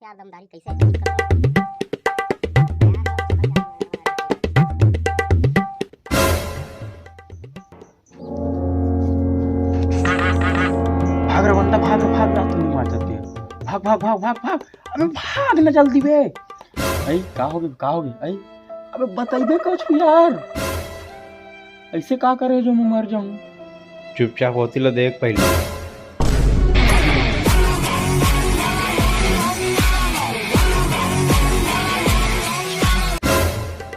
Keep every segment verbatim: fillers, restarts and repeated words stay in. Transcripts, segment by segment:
यार दमदारी कैसे है? भाग रे बंटा, भाग रे, भाग रे, तुम मार जाते हैं। भाग, भाग, भाग, भाग, भाग। अबे भाग ना जल्दी बे। ऐ, का होगे, का होगे? ऐ, अबे बताइबे कुछ यार। ऐसे का करे जो मैं मर जाऊं? चुपचाप होती ला देख पहले।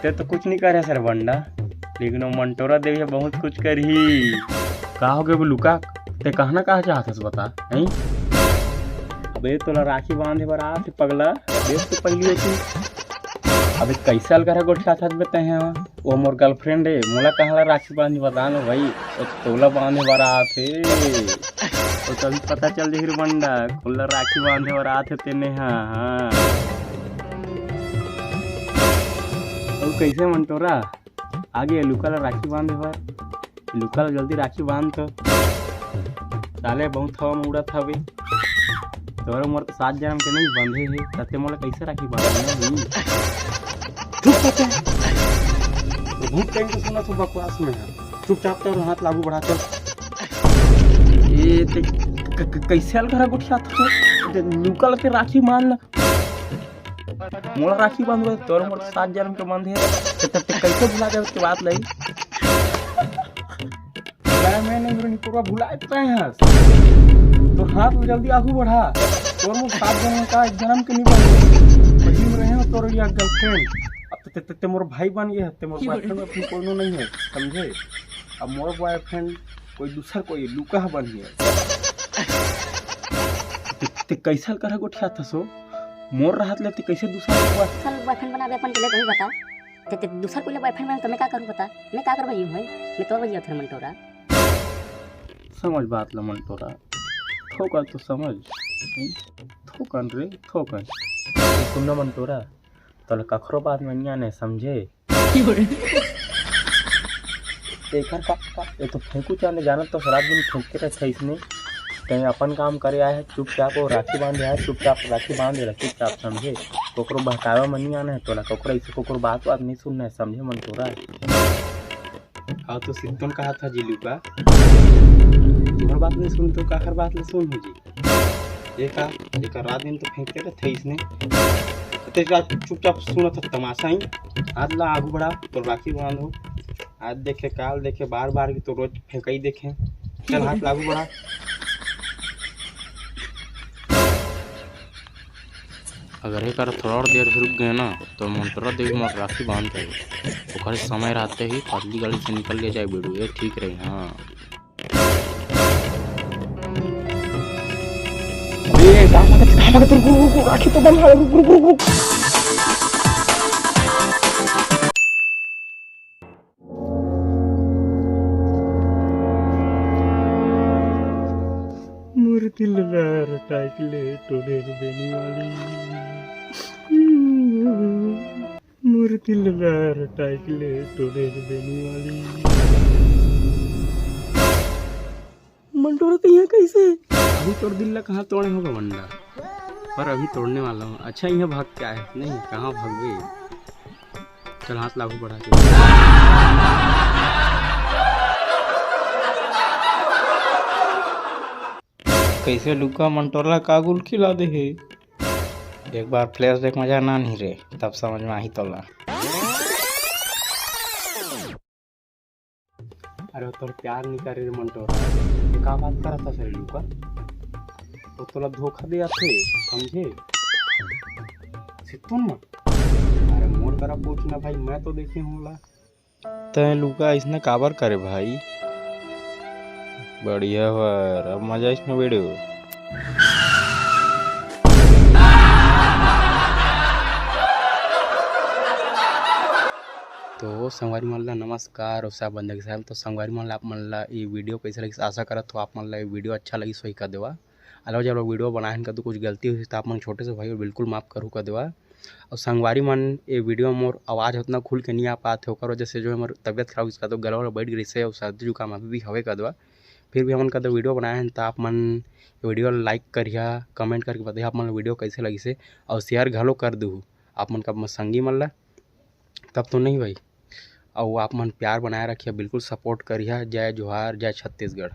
ते तो कुछ नहीं करे सर बंडा, लेकिन वो मंटोरा देवी ह बहुत कुछ करही। का होगे वो लुका? ते कहना का चाहत हस बता, हैं? अबे तोला राखी बांधे बर आत हे पगला, देख तो पहली होती। अबे कैसे अलगरहा गोठियात हस बे तैं ह? वो मोर girlfriend हे, मोला कहाँ ला राखी बांधी बता ना भाई, वो तोला बांधे बर आत हे। वो तो अभी पता चल जाही रे बंडा, कोला राखी बांधे बर आत हे तेने ह, हाँ। अउ कैसे मंटोरा? आगे लुका ला राखी बांधे बर, लुका ला जल्दी राखी बांध तो। साले बहुत हवा में उड़त हवे। तोर मोर तो सात जन्म के नहीं बंधे हे, तते मोला कैसे राखी बांधना हे? चुप कर। बहुत टाइम से सुना तू बकवास में है। चुपचाप तोर हाथ ला आगू बढ़ा चल। ए, ते क-, क-, कैसे अलगरहा गोठियात हस? ते लुका ला ते राखी बांध ला। मोला राखी बांध ला, तोर मोर सात जन्म के बंधे। ते, ते, ते कैसे भुला जावे के बात लाई? भुलाए मैं नहीं, पूरा भुलाए तैं हस। तोर हाथ ला जल्दी आगू बढ़ा। तोर मोर सात जन्म का एक जन्म के नहीं बंधे। पहिली में रहे हो तोर या girlfriend। अब ते, ते, ते, ते मोर भाई बन गए, ते मोर boyfriend, अब कोनो नहीं है, समझे? अब मोर boyfriend कोई दूसर कोई लुका ह बन गया। ते, ते कैसे अलगरहा गोठियात हस ओ? मोर रहत ले ते कैसे दूसर boyfriend? दूसर boyfriend बनाबे अपन के ले, तहीं बता। ते, ते दूसर कोई ले boyfriend बना तो मैं का करूँ बता? मैं का करबे यूं है? मैं तोर बजिया थर मंटोरा। समझ बात ला मंटोरा। थोकन तो समझ। थोकन रे, थोकन। सुन ना मंटोरा, तोला कखरो बात में नहीं आने, समझे? एकर का, का, ये तो फेंकू चांद जानत तो रात दिन फेंकते रहते इसने। तैं अपन काम करे आए है, चुपचाप वो राखी बांधे आए, चुपचाप राखी बांध दे रहा, चुपचाप, समझे? कोकरो बहकावे में नहीं आना है तोला, कोकरो ऐसे कोकरो बात बात नहीं सुनना है, समझे मंटोरा? हाँ तो सित्तोन कहा था जी लुका, तुहर बात नहीं सुन तो काकर बात ले सुन हो जी? एका, एका रात दिन तो फेंकते रहते इसने। ते जा चुपचाप सुनत ह तमाशा ही। हाथ ला आगू बढ़ा, तो राखी बांधो। आज देखे, काल देखे, बार बार की तो रोज फेंकाई देखे। चल हाथ ला आगू बढ़ा। अगर एक बार थोड़ा और देर से रुक गए ना, तो मंटोरा देवी मोर राखी बांध के ओकर समय रहते ही पतली गली से निकल ले जाए बेडू, ये ठीक रही। हाँ। ए, कहाँ भागत, कहाँ भागत? रुक, रुक, रुक, रुक, राखी तो बंधा है, रुक, रुक, रुक, रुक। मोर दिल ला रटाए के ले टोले बेनी वाली। मोर दिल ला रटाए के ले टोले बेनी वाली। मंटोरा, तो यहाँ कैसे? अभी तोर दिल ला कहाँ तोड़े होगा बंडा, पर अभी तोड़ने वाला हूँ। अच्छा, यहाँ भाग क्या है? नहीं, कहाँ भागबे? चल, हाथ ला आगू बढ़ा के। कैसे लुका मंटोरा का गुल खिला दे हे? एक बार flashback में जाना नहीं रे, तब समझ में आही तोला। अरे तोर प्यार नहीं करे रे मंटोरा, ये का बात करत हस रे लुका? तो तोला धोखा दे आथे, समझे? सित्तुन ना। अरे मोर तरफ पूछ ना भाई, मैं तो देखे हूँ ला। तैं लुका इसने काबर करे भाई? बढ़िया बर, अब मजा इसने video। तो संगवारी मन ला नमस्कार और सब बंदे के साथ। तो संगवारी मन ला, आप मन ला ये video कैसे लगिस, आशा करत हो आप मन ला ये video अच्छा लगिस होही कर देवा। अलावा जब लोग video बनाए हन कदू कुछ गलती होही तो आप मन छोटे से भाई बिल्कुल माफ करू कर देवा। और संगवारी मन ये video में मोर आवाज़ उतना खुल के नहीं आ पात है, ओकर वजह से जो है मोर तबियत खराब होइस कर दो, गला वाला बैठ गई से और सर्दी जुकाम अभी भी हवे कर देवा। फिर भी हमन कदा वीडियो बनाए हन, त आप मन वीडियो ला like करिहा, comment करके बताइहा आप मन ला वीडियो कैसे लगिस हे, और share घलो कर दूहू आप मन का संगी मन ला। तब तो नहीं भाई, अउ आप मन प्यार बनाए रखिहा, बिल्कुल support करिहा। जय जोहार, जय छत्तीसगढ़।